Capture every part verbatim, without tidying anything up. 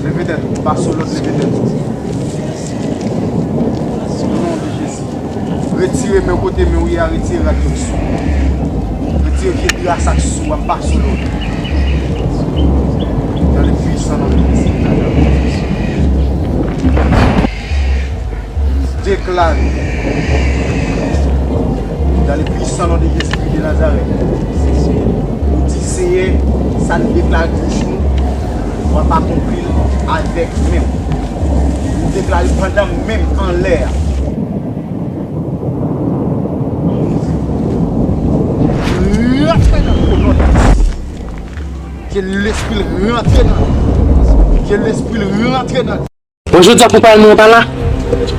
Leve tèt ou, pa sou lòd, leve tèt ou. O non de Jezi. Retire men w kote men w ye a, retire rad yo k sou ou. Retire vye dra sa k sou w a, m pa sou lòd. Dans le puissant nom de Jésus. Deklare, dans le puissant nom de Jésus-Christ de Nazareth, ou di, Senyè, sa n deklare pou jou nou, w ap akonpli l avèk men w. Ou deklare pandan men m anlè a. Rantre nan konon. Ke lespri l rantre nan. Ke lespri l rantre nan. Bon, jodi a konpay nou an pa la.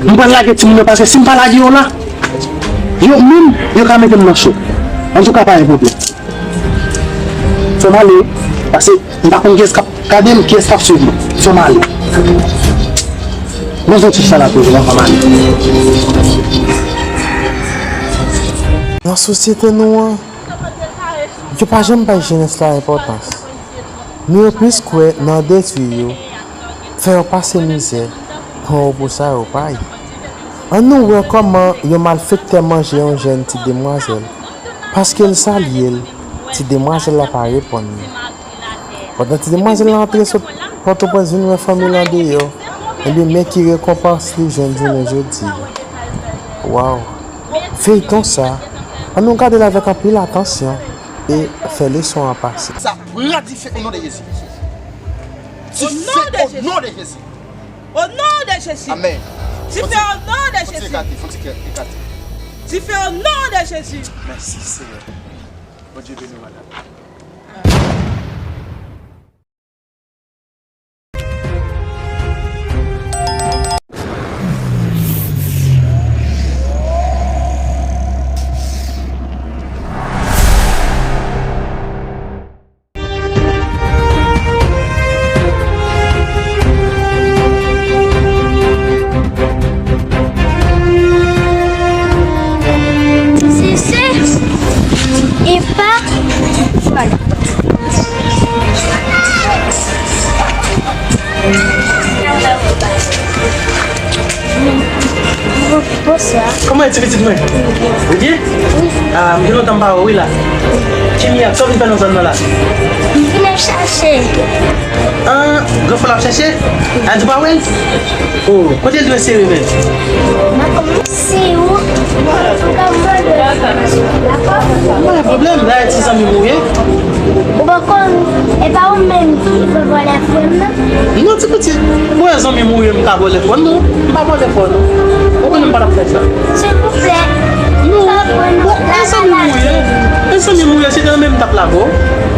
M pral lage timoun nan, paske si m pa lage yo la, yo menm, yo ka mete m nan cho. Antouka, pa gen pwoblèm. Fò m ale, paske m pa konn kiyès k ap gade m, kiyès k ap swiv mwen. Fò m ale. Bon, zòt chita la toujou, fò m ale. Nan sosyete nou an, yo pa janm bay jenès la enpòtans. Men yo plis kwè nan detwi yo, fè yo pase mizè, pran yo pou sa yo pa ye. Ann nou wè kòman yon malfektè manje yon jèn ti demwazèl, paske l salye l, ti demwazèl la pa reponn li. Pandan ti demwazèl la antre sot Pòtoprens vin wè fanmi l andeyò, ebyen men ki rekonpans li jwenn jounen jodi a. Waw! Feyton sa, ann nou gade l avèk anpil atansyon e fè leson an pase. Sa pran dife o non de Jezi. Au nom de Jésus. Au nom de Jésus. Au nom de Jésus. Amen. Dife o non de Jésus. Fon ti ekate, fon ti ekate. Dife o non de Jésus. Mèsi, Senyè. Bondye beni w, madanm. Sese, e pa, vwala. Bonswa. Kòman e ti pitit mwen? Ou byen? Wi. Ah, m gen lontan m pa wè w wi la. Kimia, sa w vin fè nan zòn nan la? M vin ap chache. Ah, granfrè w ap chache? Andy Powell? Oh, kote l dwe sere menm? M ap kòmanse ou, m ap mande w, dakò? Pa gen pwoblèm, la e ti zanmi m ou ye. Ou pa konn, e pa ou menm ki vòlè fò m nan? Non, ti pitit, mwen zanmi m ou ye, m ka vòlè fò non. M pa vòlè fò non. Ou konnen m pa t ap fè sa. Silvouplè, non, pa pran non, e zanmi m ou ye. E zanmi m ou ye, se nan menm m t ap lave w.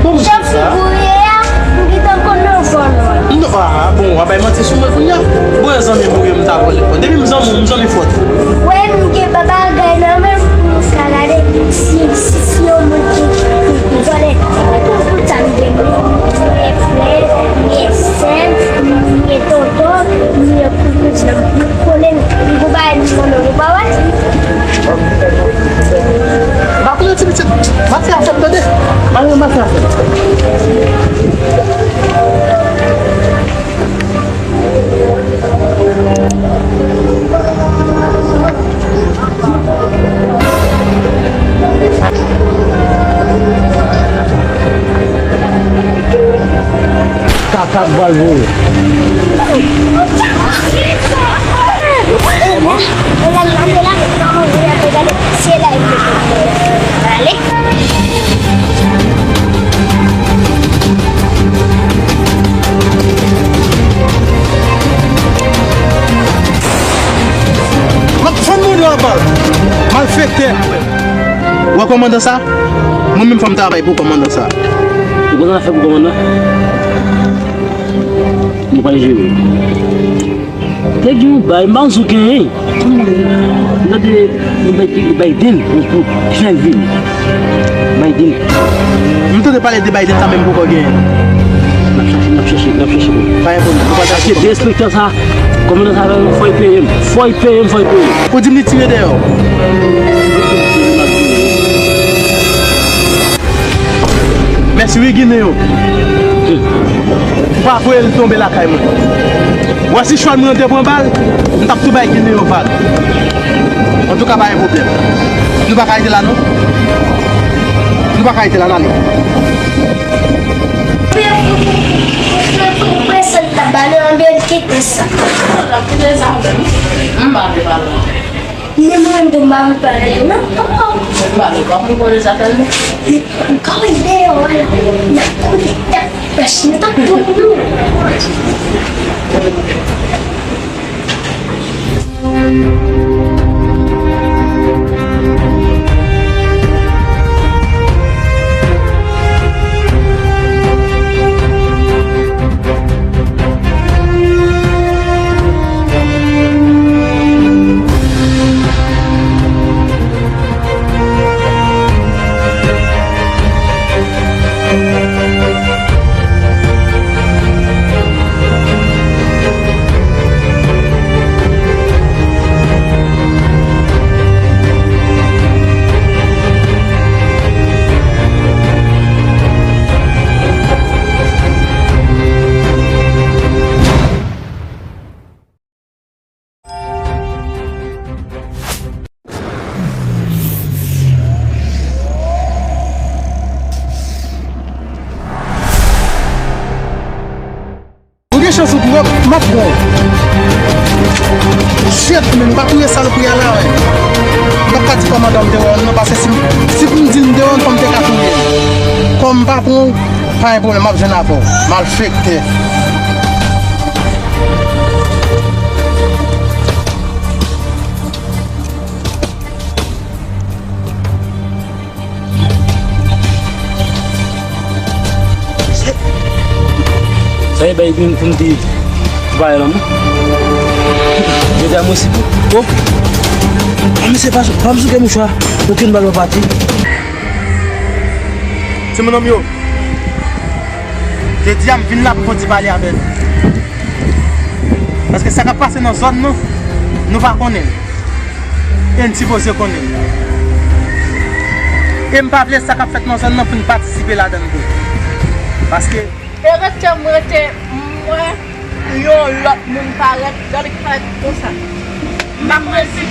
Bon, m di sa. Jan figi w ye a, m gentan konnen w vòlè. Non, ah, bon, w ap bay manti sou mwen kounye a. Bon, e zanmi m ou ye, m ta vòlè fò. Depi m zanmi w, m zanmi fò tou. Wè, m gen pa bagay nan men m pou m ka gade si, si, si yon moun ki, ki, ki vòlè. Pou, pou sa m gen, m gen frè, m gen sè, m gen tonton, m gen kouzin, m konnen m gon bagay m konnen ou pa wè. M pa konnen ti pitit. Mafya fè m tande. Mafya fè m. Kaka k pral voye. Ale. M ap fann moun yo a bal. Malfektè. Ou wè kòmandan sa? Mwen menm fò m travay pou kòmandan sa. Ou konn sa fè pou kòmandan? Nou pral jere. Te gen yon bay, m pa konn si w genyen. M tande yon bay ki Biden, yon kout, ki fè l vini. Biden. M tande pale de Biden sa menm poko genyen. N ap chache, n ap chache, n ap chache pou. Pa gen pwoblèm, nou pral chache. Paske derespektan sa, kòmandan sa fè m, fò l peye m. Fò l peye m, fò l peye m. Ou di m li tire dèyè w. M ap tire, m ap tire. M Èske wi Ginen yo? Ou pa voye l tonbe lakay mwen. Ou wè si chwal mwen an te pran bal, m t ap tou bay Ginen yo vag. Antouka, pa gen pwoblèm. Nou pa ka rete la, non. Nou pa ka rete la, n ale. Prese l t ap bale, anben l kite sa. M pa vle pale. Ni mwen tou m pa vle pale tou non. M pa vle pa konn koze sa tèlman. M ka wè deyò a la. N ap koute tèt pèch nou t ap tou nou. Ou gen chans ou pou wè m ap pran w. Shit, men m pa touye salopri a la, wè. M p ap ka di kòmandan m te wè w non, paske si, si pou m di l m te wè w, fò m te ka touye l. Kòm m pa pran w, pa gen pwoblèm, m ap jwenn avè w. Malfektè. Sa e bay pou, pou m te bay lan non. Jodi a mwen si pou. Oh. Ah, mesye pa, pa m souke mouchwa. Okenn bal pa pati. Se mon nonm yo. Jodi a m vin la pou fon ti pale avè nou. Paske sa k ap pase nan zòn nou, nou pa konnen l. E n sipoze konnen l. E m pa vle sa k ap fèt nan zòn nan pou n patisipe ladan l tou. Paske. E rete m rete, m wè yon lòt moun parèt, gade ki parèt konsa. M pa konnen si.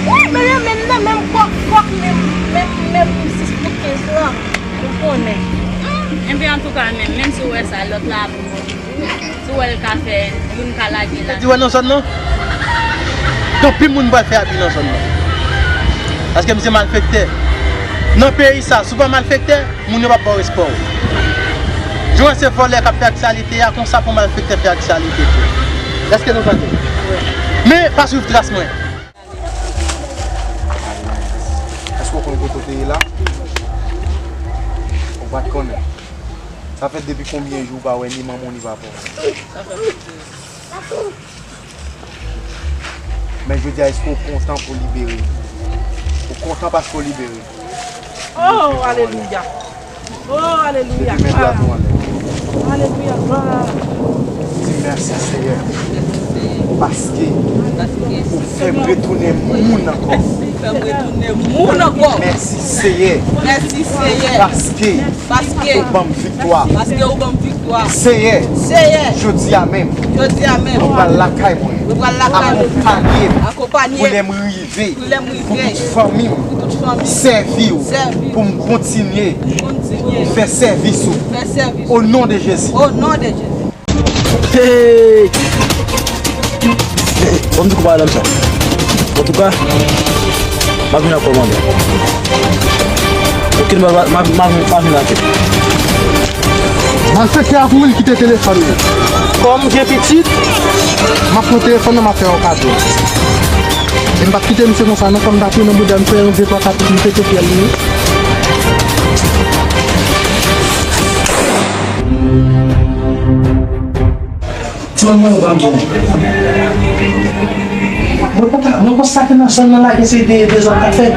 Wi, men yon menm nan menm kòk, kòk menm, menm, menm sis pou kenz lan, ou konnen. Enben, antouka, menm, menm si w wè sa, lòt la ap bon. Si w wè l ka fè, youn ka lage la. Di wè nan zòn nan? Gen anpil moun pral fè abi nan zòn nan. Paske m se malfektè. Nan peyi sa, si w pa malfektè, moun yo p ap ba w respè w. Jan w wè se vòlè k ap fè aktyalite a, konsa pou malfektè fè aktyalite tou. Èske nou tande? Men, pa swiv tras mwen. Èske w konn kote w te ye la? Ou pa t konnen. Sa fè depi konbyen jou w pa wè ni manman w ni papa w? Men jodi a, èske w kontan pou w libere? Ou kontan paske w libere? Oh, alelouya! Oh, alelouya! Leve men dwa nou anlè. Alelouya, glwa. Di mèsi, Seyè. Paske ou fè m retounen moun ankò. Fè m retounen moun ankò. Mèsi, Seyè. Mèsi, Seyè. Paske Paske ou ban m viktwa. Paske ou ban m viktwa. Seyè, Seyè, jodi a menm, jodi a menm, mwen pral lakay mwen. Mwen pral lakay mwen. Akonpanye m. Akonpanye m. Pou lè m rive. Pou lè m rive. Pou tout fanmi m. Pou tout fanmi m. Sèvi w. Sèvi w. Pou m kontinye. Kontinye. Fè sèvis ou. Fè sèvis ou. O non de Jezi. O non de Jezi. Hey! Hey, bon, m di kou pa nan sa. Antouka, m ap vin ak kòmandan. Okenn bagay, m ap, m ap, m ap vin ak. Malfektè a kouri, l kite telefòn li. Kòm gen pitit, m ap pran telefòn nan, m ap fè yon kado. E m p ap kite misye konsa non, kòm m t ap nan bouda m, fè yon de twa kat, m pete fyèl li. Ti manman yo pa m konnen. Mwen konta-, mwen konstate nan zòn nan la gen seri de dezòd k ap fèt,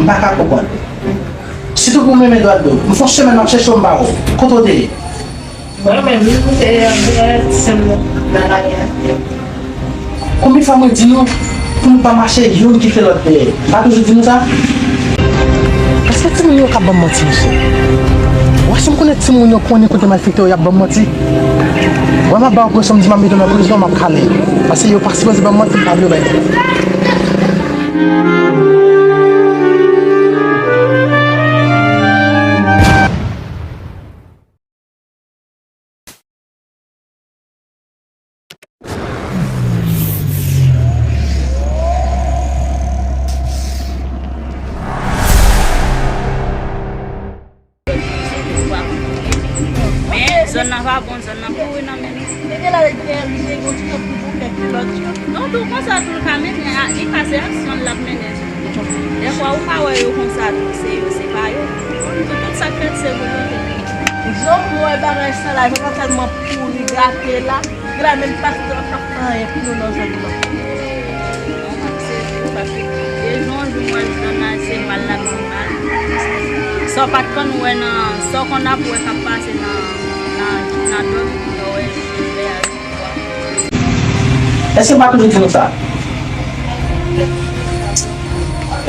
m pa ka konprann. Sitou pou m renmen dwat do. M fè yon semèn m ap chèche w, m pa wè w. Kote w te ye? Mwen menm, m te antre sèm nan lari a. Konbyen fwa mwen di nou pou nou pa mache youn kite lòt dèyè? M pa toujou di nou sa? Èske timoun yo ka ban m manti, mesye? Ou wè si m konnen timoun Moun yo konnen kote malfektè yo, y ap ban m manti. Wè m ap ba w presyon, m di m ap mete w nan prizon, m ap kale. Paske yo pa sipoze ban m manti, m pa vle bay manti. Men zòn nan pa bon, zòn nan pouri nan men nou. Li gen lè li gen, li gen yon ti jan pou kèk kilòt yo. Non, tou konsa tou l ka mennen, a, li ka se aksyon l ap mennen. Dèfwa ou ka wè yo konsa tou, se yo, se pa yo. Tout, tout sa k fèt se volonte. Jan m wè bagay sa la, jan sa tèlman pouri gate la, gen la menm pastè p ap fè anyen pou nou nan zòn nan. Non, m ap sezi paske de jou an jou m wè zòn nan se mal l ap pi mal. Sa w pa t konn wè nan, sa w konn ap wè k ap pase nan, nan, nan dòmi, w wè, w wè. Èske m pa toujou di nou sa?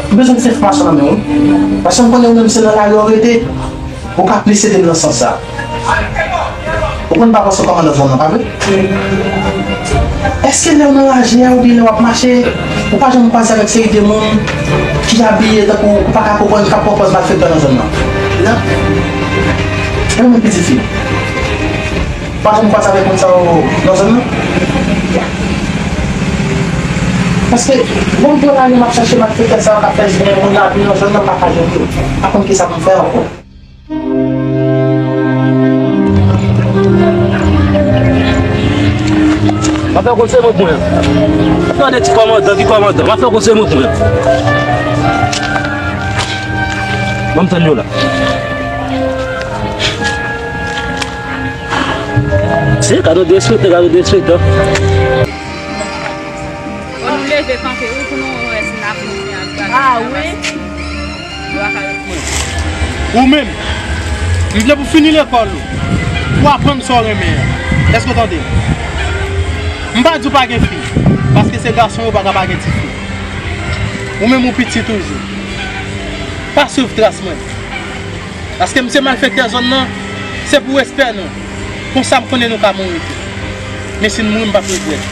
M bezwen ti enfòmasyon nan men w. Paske m konnen ou menm se nan lari w rete. Ou ka plis ede m nan sans sa. Ou konn pa panse kòmandan zòn nan, pa vre? Èske lè w nan raje a oubyen lè w ap mache, ou pa janm kwaze avèk seri de moun ki abiye tankou ou pa ka konprann k ap pran pòz malfektè nan zòn nan? Non. E ou menm pitit fi? Pa janm kwaze avèk moun sa yo nan zòn nan? Paske, bon, m pran lari, m ap chache malfektè sa yo k ap fè zen moun lavi nan zòn nan, m pa ka jwenn yo. M pa konn kisa pou m fè ankò. M ap fè koze mwen pwen. Tande ti kòmandan, ki kòmandan? M ap fè koze mwen pwen. Ban m tann yo la. Se kado derespektan, kado derespektan. Fò nou leve kanpe, wi, pou nou wè si n ap moute ak bagay. Ah, wi. Yo pa ka ret mwen. Ou menm, m vle pou fini lekòl ou, pou aprann sa w renmen an. Èske w tande m? M pa di w pa gen fi, paske se gason yo pa ka pa gen tifi. Ou menm ou piti toujou. Pa swiv tras mwen. Paske m se malfektè zòn nan, se pou respè nou. Konsa m konnen nou ka mouri tou. Men si n mouri, m p ap regrèt.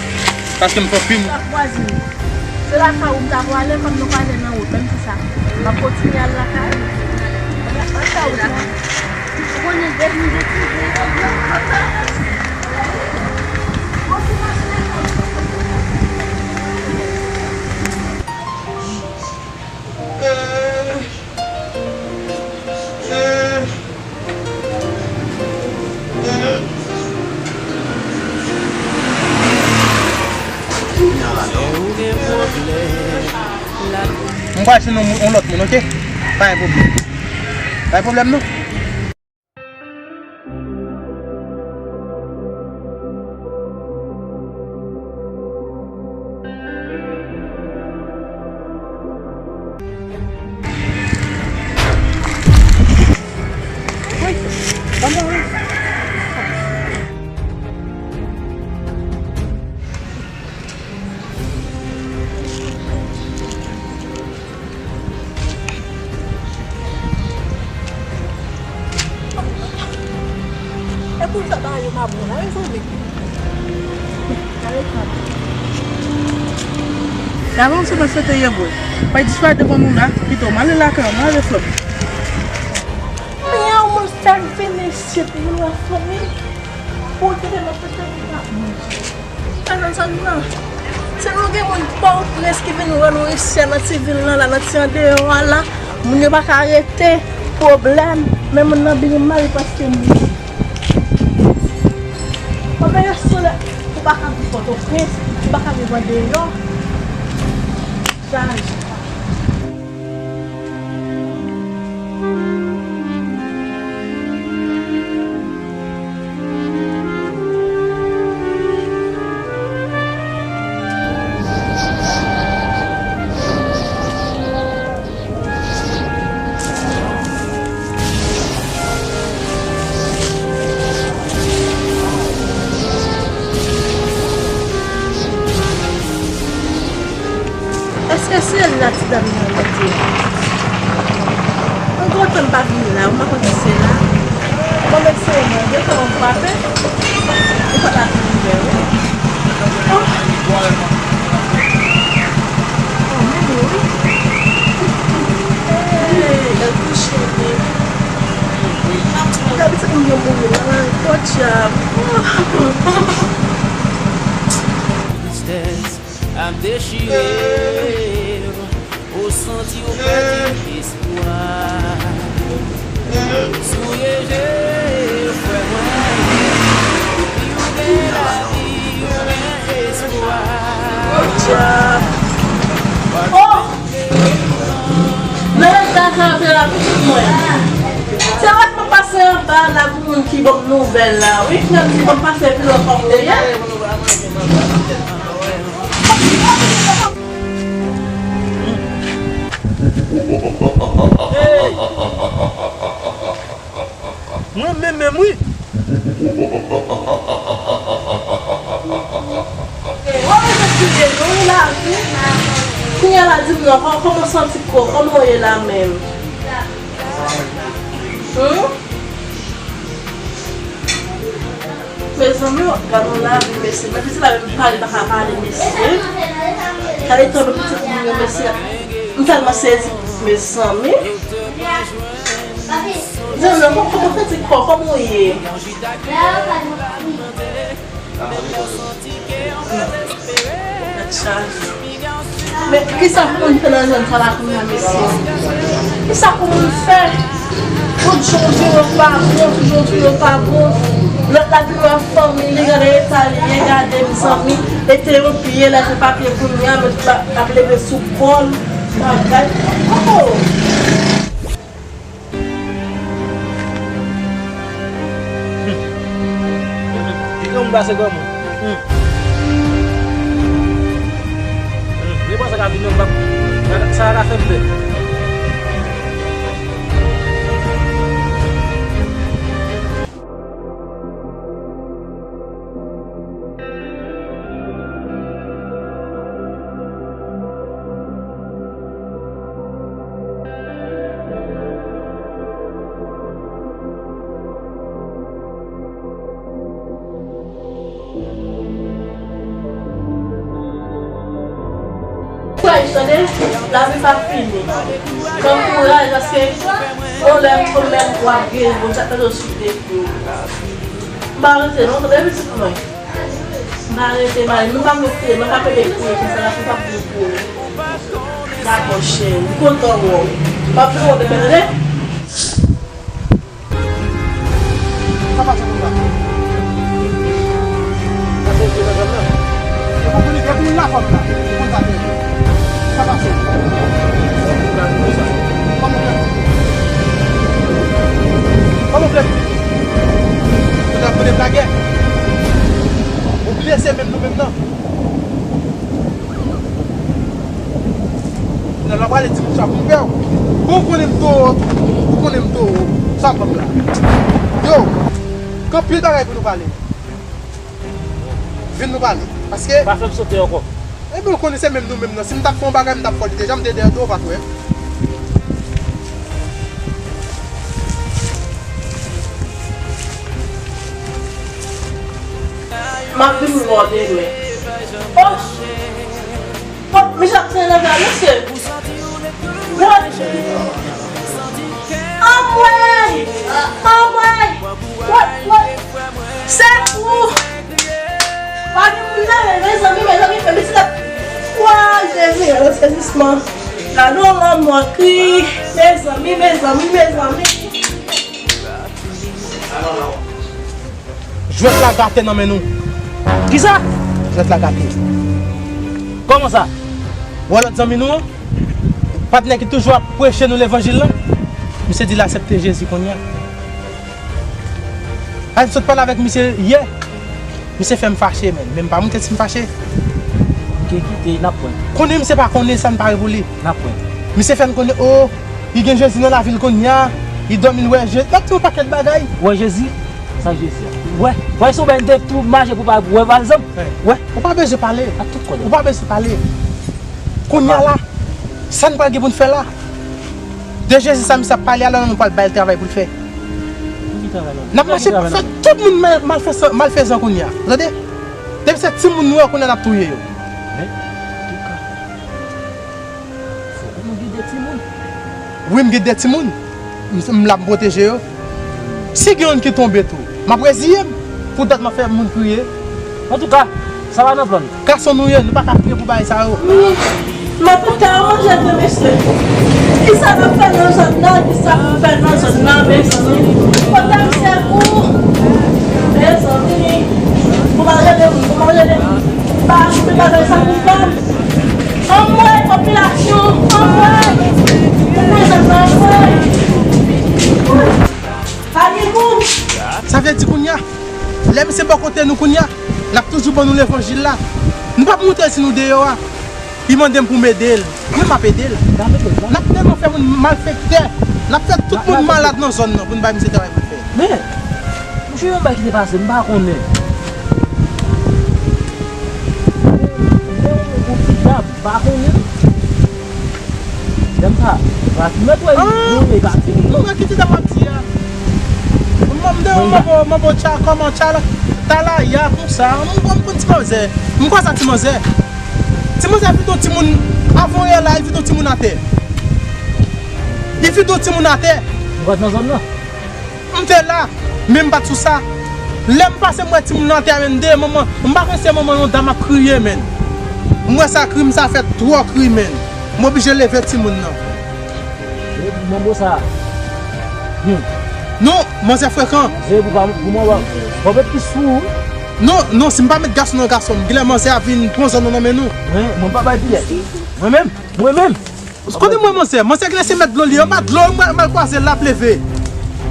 Paske m pran pi m. Vwazin, se lakay ou m ta pwale, kòm nou kwaze nan wout, menm si sa. M ap kontinye al lakay ou. Ann lakay ou tou. Ou konnen depi m detounen, M pral jwenn yon, yon lòt moun, oke? Pa gen pwoblèm. Pa gen pwoblèm, non. E pou sa pa yo pa bon la, mezanmi. Gade yon sèl sète ye bwe. Fay disparèt devan nou la, pito m ale lakay, m ale flòp. Men yon moun fè m vini isit, vin wè fanmi. Pou te de lòt kote, m pa manje. Sa nan zòn nan. Se nou gen moun Pòtoprens ki vin wè nou isi a nan ti vil nan la, nan ti andeyò a la. Moun yo pa ka rete, pwoblèm. Men moun nan byen mal paske moun. Kòman yo sou lè ou pa ka viv Pòtoprens, ou pa ka viv andeyò. Sa, Èske se Ape, ou pa ta fin ouvè, wi. Oh. Oh, men wi. Hey, el touche li. Gade se konbyen moun yo la, podyab. Tristès ap dechire w, ou santi w pèdi espwa. Souye je w, frè mwen, epi w gen lavi, w gen espwa. Oh! Nan eta sa te la pitit mwen. Se wè mwen pase anba la pou moun ki ban m nouvèl la, wi. Nan di mwen pase pi lwen kòm te ye. Mwen menm menm wi. Kounye a la di m non, kò-, kòman w santi kò, kòman w ye la menm? Hmm? Mezanmi, gad yon lavi, mesye. Menm si lavi m pale, pa ka pale, mesye. Gade tan pitit moun yo, mesye. M tèlman sezi, mezanmi. Mezanmi, kòman, kòman w santi kò, kòman w ye? Tèt chaje. Men kisa pou moun fè nan zòn sa la kounye a, mesye? Kisa pou moun fè? Tout jan w di yo pa bon, tout jan w di yo pa bon. Lòt la vin wè fanmi li, gade eta li ye, gade mezanmi, ete yon pye la, se papye kounye a, met la, ap leve sou kò l. Bagay. Oh! Li gen moun pase granmoun. Hmm. Hmm. Nenpòt sa ka vin, sa ka fè m pè. Kouraj, tande, lavi p ap fini. Pran kouraj, paske yon lè, yon lè w ap geri, Bondye ap mete w sou pye pou ou. M pa rete non, tande pitit mwen. M pa rete, m pa, nou pa mwen kriye, mwen pa pede kriye konsa la, pou pa pou ou. Dakò, cheri, m kontan wè w. M ap vin wè w demen, tande? Sa pase konsa? Pase vye nan zòn nan. Yo pa konnen, depi moun la fòm la, yo konn sa fè. Sa pase? Kòman w fè? Kòman w fè? Yo t ap konnen lagè. Ou blese menm nou menm nan. Nan la pale di moun sa pou m pè w. Bon, ou konnen m towo, ou konnen m towo. Sa m p ap la. Yo, gen anpil bagay pou nou pale. Vin nou pale. Paske pa fè m sote ankò. Ebyen, ou konnen se menm nou menm nan. Si m t ap fè yon bagay, m t ap fè l deja, m te dèyè do, ou pa t wè. M ap vin wè w demen. Oh! Bon, misye ap fè nan gaz, mesye. Bon. Anmwey! Anmwey! Wè, wè. Sekou! Pa gen moun nan, mezanmi, mezanmi, fè misye la. Wa, Jezi, gade sezisman. Gade yon lanmò ki, mezanmi, mezanmi, mezanmi. Jwèt la gate nan men nou. Kisa? Jwèt la gate. Kòman sa? Ou wè lòt zanmi nou an? Patnè ki toujou ap preche nou levanjil lan? Misye di l aksepte Jezi kounye a. A, m sot pale avèk misye yè. Misye fè m fache, men, men m pa montre si m fache. Kite, kite, n ap pran. Konnen misye pa konnen sa n pare pou li. N ap pran. Misye fè n konnen, o, li gen Jezi nan lavi l kounye a, li dòmi, l wè Jezi. N ap di yon pakèt bagay. Wè Jezi? Sa Jezi a? Wè. Wè, se yon bagay n te tou mache pou pa wè, pa egzanp. Wè. Ou pa bezwen pale. Ak tout kò. Ou pa bezwen pale. Kounye a la, sa n pral gen pou n fè la? De Jezi sa misye ap pale a la, nou pral ba l travay pou l fè. N ap mache fè tout moun mal- malfèzan, malfèzan kounye a. Tande? Depi se timoun nou ye, kounye a n ap touye yo. Men, antouka, fò nou gen de timoun. Wi, m gen de timoun. M, m la, m pwoteje yo. Si gen youn ki tonbe tou, m ap reziye m pou dòt m ap fè moun kriye. Antouka, sa pa nan plan nou. Gason nou ye, nou pa ka kriye pou bagay sa yo. Wi. Mwen pou tèlman jete mesye. Kisa n ap fè nan zòn nan? Kisa pou fè nan zòn nan, mezanmi? Pote m sekou. Mezanmi. Pou m al rele moun, pou m al rele moun. Pa achte bagay sa pou fè. Anmwey, popilasyon, anmwey. Pou mwen, sa fè anmwey. Pa gen moun. Sa vle di kounye a, lè misye bò kote nou kounye a, l ap toujou ban nou levanjil la. Nou p ap moute l si nou deyò a. Li mande m pou m ede l. Mwen m ap ede l. N ap tèlman fè moun malfektè. N ap fè tout moun malad nan zòn nan pou n bay misye travay pou l fè. Men, mouche, yon bagay ki te pase, m pa konnen. Lè yon moun gon ti dab, m pa konnen. Lè m pa, pa ti mèt wè, yon bagay pase. Non, men ki ti dab w ap di a? Mwen m de yon manbo, manbo tcha, kòman tcha la? Talaya, konsa. M konn, m konn ti manzè. M kwè sa ti manzè. Ti manzè vide yon timoun avan yè la, li vide yon timoun atè. Li vide yon timoun atè. Ou pa t nan zòn nan? M te la, men m pa t sou sa. Lè m pase, m wè timoun nan atè a, men m de manman. M pa konn se manman yon dam ap kriye, men. M wè sa, krim sa fèt twò kri, men. M oblije leve timoun nan. E manbo sa. Hmm. Non, manzè frekan. Se pou pa pou manbo. Bon, mèt ki sou. Non, non, si m pa met gason nan gason m, genlè manzè a vin pran zòn nan nan men nou. Mwen, mwen pa bay piyè. Mwen menm, mwen menm. Kote mwen manzè? Manzè genlè se mèt dlo li. Anba dlo, mwen mal kwaze l ap leve.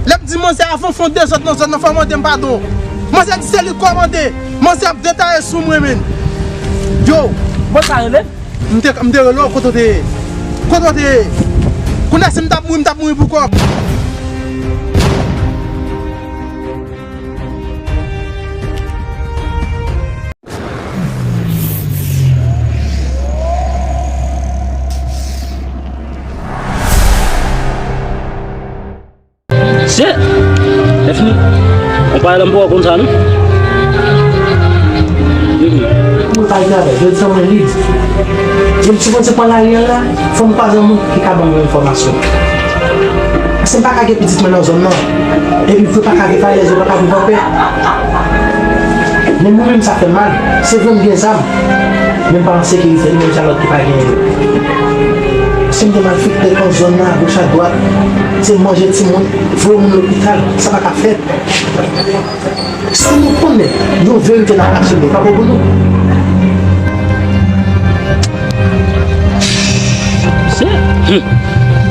Lè m di manzè avan fè yon dezòd nan zòn nan, fò mande m padon. Manzè di se li k kòmande. Manzè ap detaye sou mwen, men. Yo. Mwen sa rele? M te, m te rele w, kote w te ye? Kote w te ye? Kounye a, si m t ap mouri, m t ap mouri pou kòb. Se, lè fini. Ou pa lè m poko konn sa, non? Mhm. Pou l pa travay, jodi sa mwen lib. Jan m sipoze pran lari a la, fò m kwaze yon moun ki ka ban mwen enfòmasyon. Paske m pa ka gen pitit mwen nan zòn nan. Epi vre pa ka gen falèz, yo pa ka viv anpè. Men mwen menm sa fè m mal. Se vre m gen zam. Men m pa an sekirite, li menm sa lòt ki pa genyen yo. Si m gen malfektè nan zòn nan, agoch adwat, se manje timoun, voye moun lopital, sa pa ka fèt. Si nou konnen yon verite n ap kache, men pa bon pou nou. Misye, hmm,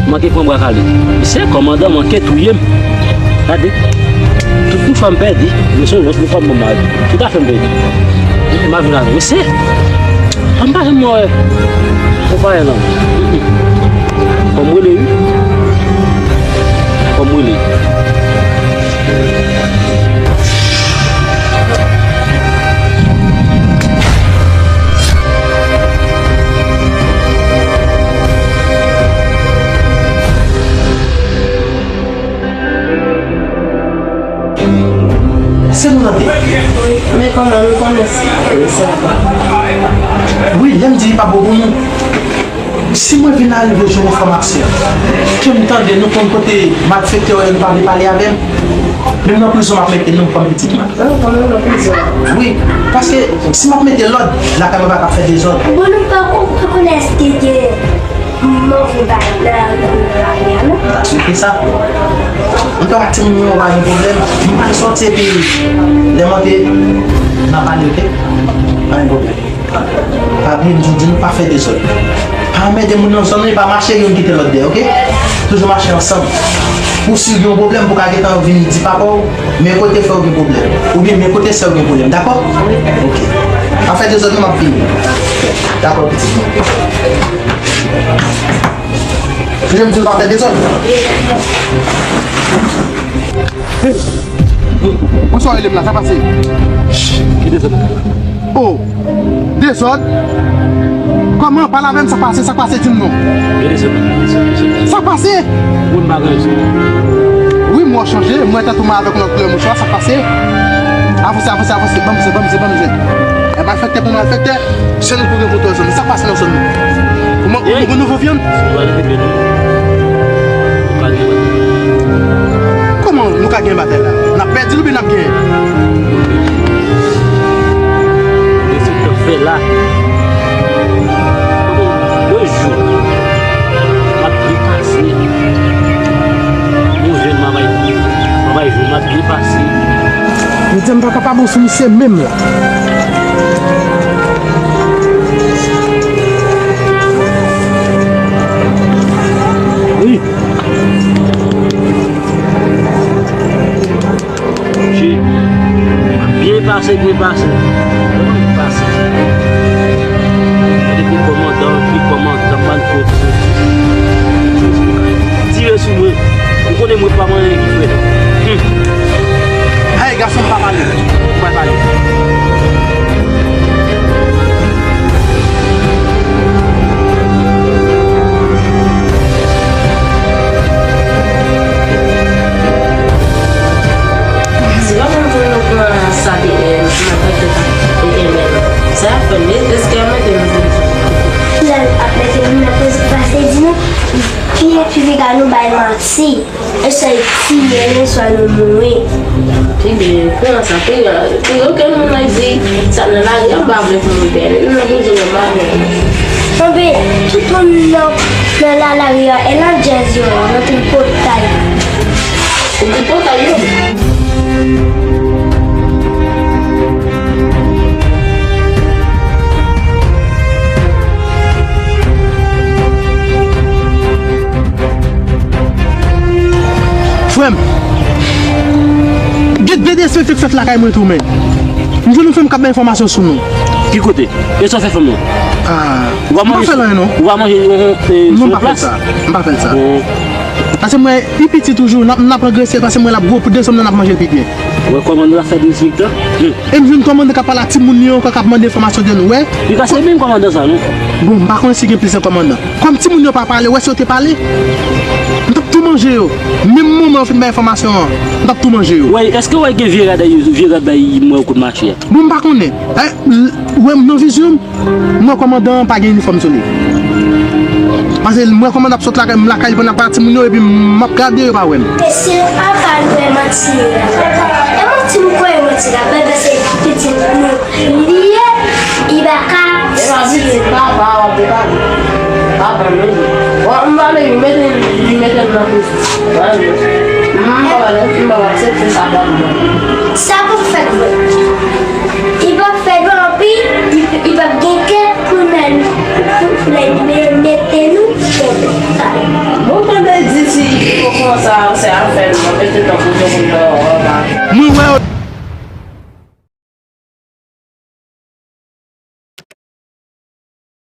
manke pran bwa kale. Misye, kòmandan manke touye m. Gade, tout pou fè m pèdi, men se yon lòt pou fè m bon mari. Tout afè m pèdi. M ap vin avè misye. An pa janm wè konpayi la. Fò m rele wi. Fò m rele. Se nou nan te. Wi, men kòman nou konnen sa? Wi, lè m di li pa bon pou nou. Si mwen vin arive jwenn enfòmasyon, ke m tande nou konn kote malfektè yo ye, nou pa vle pale avè m. Menm nan prizon m ap mete nou kòm pitit mwen. Ah, kòm nou nan prizon. Wi, paske si m ap mete lòd, lakay mwen pa ka fè dezòd. Bon, nou pa konprann konnen èske gen move bagay nan, nan lari a, non? Pa sou ki sa. Antouka, timoun yo pa gen pwoblèm. M pral sòti epi lè m antre, n a pale, oke? Pa gen pwoblèm. Pa bliye m toujou di nou pa fè dezòd. Pa anmède moun nan zòn nan, pa mache youn kite lòt dèyè, oke? Toujou mache ansanm. Ou si gen yon pwoblèm, pou ka gentan vin di papa w, men kote frè w gen pwoblèm. Oubyen men kote sè w gen pwoblèm, dakò? Oke. Pa fè dezòd non, m ap vini. Dakò, pitit mwen. Toujou m di w pa fè dezòd. Poukisa w rele m la? Sa pase? Ki dezòd? Oh, dezòd? Kòman? Pale avè m, sa pase, sa pase, di m non. Ki dezòd? Sa pase? Moun pa gen rezon. Wi, M wè w chanje, m wè tèt ou mal avèk yon lòt koulè mouchwa, sa k pase? Avanse, avanse, avanse, ban m zen, ban m zen, ban m zen. E malfektè pou malfektè, se nou pou gen kontwòl zòn. Sa k pase nan zòn nan? Kòman, nou gen nouvo vyann? Kòman nou ka gen batay la? N ap pèdi l oubyen n ap genyen? Fè la. Yon jou, m ap byen pase. Yon jèn, m ap bay, m ap bay jou, m ap byen pase. Yo di m pa kapab sou misye menm la. Wi. Byen pase, byen pase. Byen pase. Depi kòmandan, depi kòmandan, bann kote. Tire sou mwen. Ou konnen mwen pa manyen ki frè. Hmm. Hey, gason, pa pale. Ou pa pale. Se pa moun pou nou pran sa te, eh, nan tèt, eh, eh, eh, sa y ap fè m, èske y ap mete m pou. Lè l ap mete m nan prizon, pase di nou, piye pipiga nou bay manti. E sèl tiye nou swa nou mouri. Ebyen, pran sa, pran, pran okenn moun ap di sa nan lari a, m pa vle pou moun pèdi, nou nan prizon, m pa vle. Anben, tout moun nan, nan lalari a, e nan djèz yo, nan tripotay. Tripotay yo? Frè m, gen de derespekte k fèt lakay mwen tou, men. M jwenn yon fanm k ap bay enfòmasyon sou nou. Ki kote? E sa w fè fanm nan? Ah, m pa fè l anyen, non. Ou pa manje, ou pa manje, eh, sou plas? Non, m pa fè l sa. M pa fè l sa. Bon. Paske m wè, pi piti toujou, n ap, n ap angrese l, paske m wè l ap gwo, pou desanm nan n ap manje l pi byen. Ou wè kòmandan ap fè disrespè? Hmm. E m jwenn kòmandan k ap pale a timoun yo ankò, k ap mande enfòmasyon de nou, wè. Li ka se menm kòmandan sa, non? Bon, m pa konnen si gen plizyè kòmandan. Kòm timoun yo pa pale, wè si yo te pale, m t ap tou manje yo. Menm moman yo fin bay enfòmasyon an, m t ap tou manje yo. Wè, èske w wè gen vye rad, vye rad bay mwen kout mache a? Bon, m pa konnen. Eh, l-, wè m nan vizyon m, m wè kòmandan an pa gen inifòm sou li. Paske m wè kòmandan ap sot lakay, m lakay li pandan pati moun yo, epi m ap gade yo pa wè m. E si yo pa ka lwe manti la? E manti m kwè yo manti la, bèbè se pitit nou li ye, li pa ka tiye. Papa w ap pale. Papa menm. Bon, m pale, li mete, li mete m nan prizon. M pa pale, m pa aksepte sa, papa. Sa pou fèt vre. Li p ap fè dlo anpil, li, li p ap gen kè pou lè, pou lè li mete nou kenbe. Bon, tande di si li poko konsa, se afè l, mwen pete tankou yon moun nan anba. Mwen wè yo.